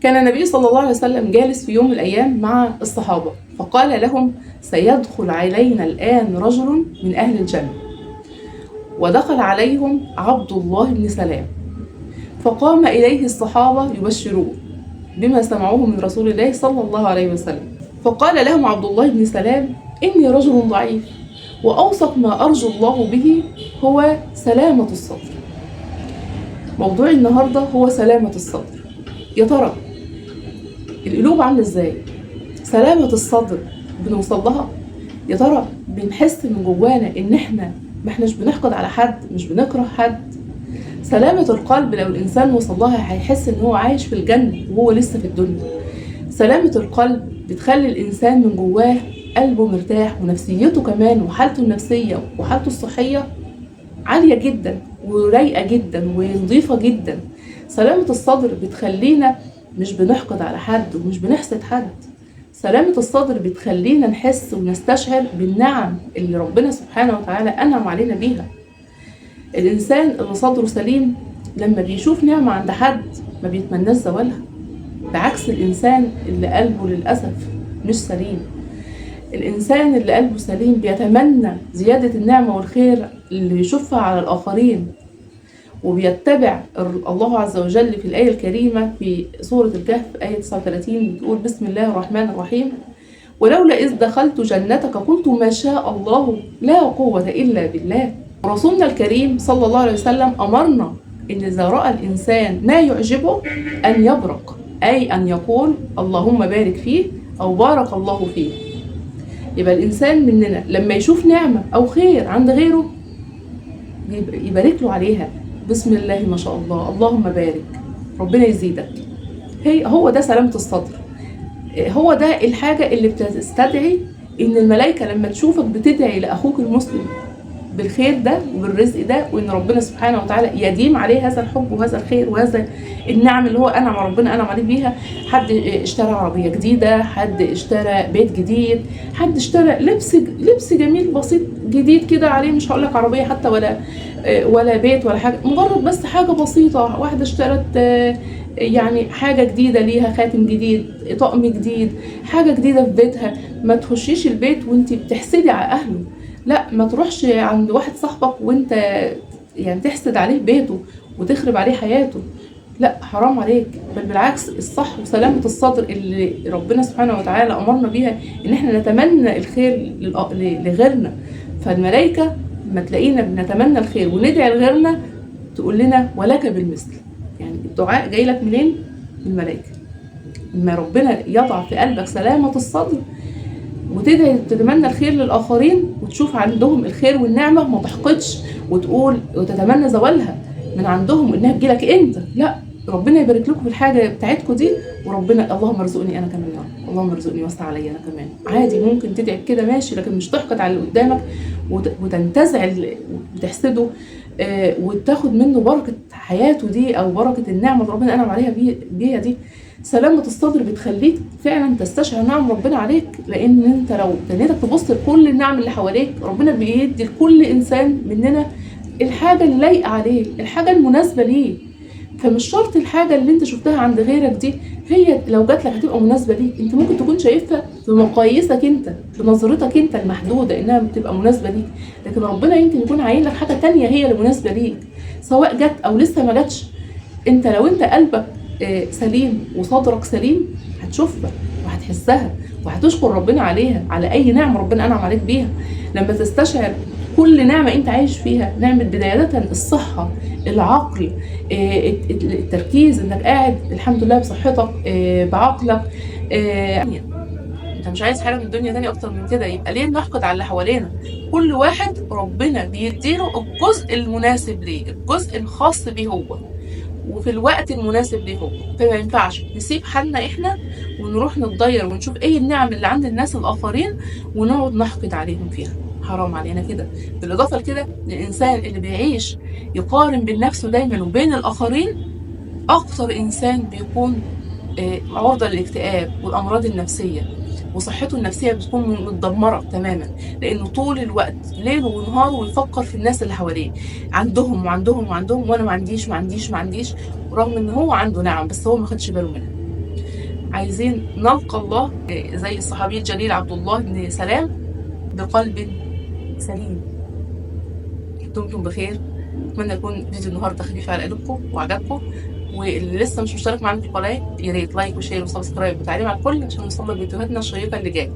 كان النبي صلى الله عليه وسلم جالس في يوم من الأيام مع الصحابة، فقال لهم: سيدخل علينا الآن رجل من أهل الجنة. ودخل عليهم عبد الله بن سلام، فقام إليه الصحابة يبشروه بما سمعوه من رسول الله صلى الله عليه وسلم. فقال لهم عبد الله بن سلام: إني رجل ضعيف، وأوثق ما أرجو الله به هو سلامة الصدر. موضوع النهاردة هو سلامة الصدر. يا ترى القلوب عاملة ازاي؟ سلامة الصدر بنوصل لها؟ يا ترى بنحس من جوانا ان احنا ما احناش بنحقد على حد، مش بنكره حد؟ سلامة القلب لو الإنسان وصل لها هيحس إن هو عايش في الجنة وهو لسه في الدنيا. سلامة القلب بتخلي الإنسان من جواه قلبه مرتاح، ونفسيته كمان وحالته النفسية وحالته الصحية عالية جدا ورايقة جدا ونظيفة جدا. سلامة الصدر بتخلينا مش بنحقد على حد ومش بنحسد حد. سلامة الصدر بتخلينا نحس ونستشعر بالنعم اللي ربنا سبحانه وتعالى أنعم علينا بيها. الإنسان اللي صدره سليم لما بيشوف نعمة عند حد ما بيتمناش زوالها، بعكس الإنسان اللي قلبه للأسف مش سليم. الإنسان اللي قلبه سليم بيتمنى زيادة النعمة والخير اللي بيشوفها على الآخرين، وبيتبع الله عز وجل في الآية الكريمة في سورة الكهف آية 39 بتقول: بسم الله الرحمن الرحيم، ولولا إذ دخلت جنتك قلت ما شاء الله لا قوة إلا بالله. رسولنا الكريم صلى الله عليه وسلم أمرنا إن إذا رأى الإنسان ما يعجبه أن يبرق، أي أن يقول اللهم بارك فيه أو بارك الله فيه. يبقى الإنسان مننا لما يشوف نعمة أو خير عند غيره يبارك له عليها، بسم الله ما شاء الله، اللهم بارك، ربنا يزيدك. هو ده سلامة الصدر، هو ده الحاجة اللي بتستدعي إن الملائكة لما تشوفك بتدعي لأخوك المسلم بالخير ده وبالرزق ده، وإن ربنا سبحانه وتعالى يديم عليه هذا الحب وهذا الخير وهذا النعم اللي هو أنعم ربنا أنعم عليه بيها. حد اشترى عربية جديدة، حد اشترى بيت جديد، حد اشترى لبس جميل بسيط جديد كده عليه، مش هقولك عربية حتى ولا بيت ولا حاجة، مجرد بس حاجة بسيطة. واحدة اشترت يعني حاجة جديدة ليها، خاتم جديد، طقم جديد، حاجة جديدة في بيتها. ما تخشيش البيت وانت بتحسدي على أهله، لا، ما تروحش عند واحد صاحبك وانت يعني تحسد عليه بيته وتخرب عليه حياته، لا، حرام عليك. بل بالعكس، الصح وسلامة الصدر اللي ربنا سبحانه وتعالى أمرنا بيها إن احنا نتمنى الخير لغيرنا. فالملائكة ما تلاقينا بنتمنى الخير وندعي لغيرنا تقول لنا ولك بالمثل. يعني الدعاء جاي لك منين؟ من الملائكة. لما ربنا يضع في قلبك سلامة الصدر وتدعي تتمنى الخير للآخرين وتشوف عندهم الخير والنعمة، ما تحقدش وتقول وتتمنى زوالها من عندهم وإنها تجيلك أنت، لا، ربنا يبارك لكم في الحاجة بتاعتكم دي، وربنا اللهم ارزقني أنا كمان يا رب، اللهم ارزقني وسع عليا أنا كمان. عادي ممكن تدعي كده ماشي، لكن مش تحقد على اللي قدامك وتنتزع وتحسده، وتاخد منه بركة حياته دي أو بركة النعمة اللي ربنا أنعم عليها بيها دي. سلامة الصدر بتخليك فعلا تستشعر نعم ربنا عليك، لأن أنت لو تنيتك تبص لكل النعم اللي حواليك، ربنا بيدي لكل إنسان مننا الحاجة اللي لايقة عليه، الحاجة المناسبة ليه. فمش شرط الحاجة اللي انت شفتها عند غيرك دي هي لو جات لك هتبقى مناسبة ليك، انت ممكن تكون شايفها بمقاييسك انت، بنظرتك انت المحدودة انها بتبقى مناسبة ليك، لكن ربنا يمكن يكون عاين لك حاجة تانية هي اللي مناسبة ليك، سواء جت او لسه ما جاتش. انت لو انت قلبك سليم وصدرك سليم هتشوفها وهتحسها وهتشكر ربنا عليها، على اي نعمة ربنا انعم عليك بيها. لما تستشعر كل نعمة انت عايش فيها، نعمة بداية الصحة، العقل، التركيز، انك قاعد الحمد لله بصحتك، بعقلك، انت مش عايز حاجة من الدنيا تاني اكتر من كده. يبقى ليه نحقد على اللي حوالينا؟ كل واحد ربنا بيديله الجزء المناسب ليه، الجزء الخاص بيه هو، وفي الوقت المناسب ليه هو. فما ينفعش نسيب حالنا احنا ونروح نتضير ونشوف ايه النعم اللي عند الناس الاخرين ونقعد نحقد عليهم فيها، حرام علينا كده. بالاضافه لكده، الانسان اللي بيعيش يقارن بين نفسه دايما وبين الاخرين اكتر انسان بيكون عرضه للاكتئاب والامراض النفسيه، وصحته النفسيه بتكون متدمره تماما، لانه طول الوقت ليل ونهار ويفكر في الناس اللي حواليه، عندهم وعندهم وعندهم، وانا ما عنديش ما عنديش ما عنديش، رغم ان هو عنده نعم بس هو ما خدش باله منها. عايزين نلقى الله زي الصحابي الجليل عبد الله بن سلام بقلب سليم. دمتم بخير. اتمنى يكون فيديو النهارده خفيف على قلوبكم وعجبكم، واللي لسه مش مشترك معانا في القناه يا ريت like و share و subscribe وتعليم على الكل عشان نوصل لفيديوهاتنا الشيقه اللي جايه.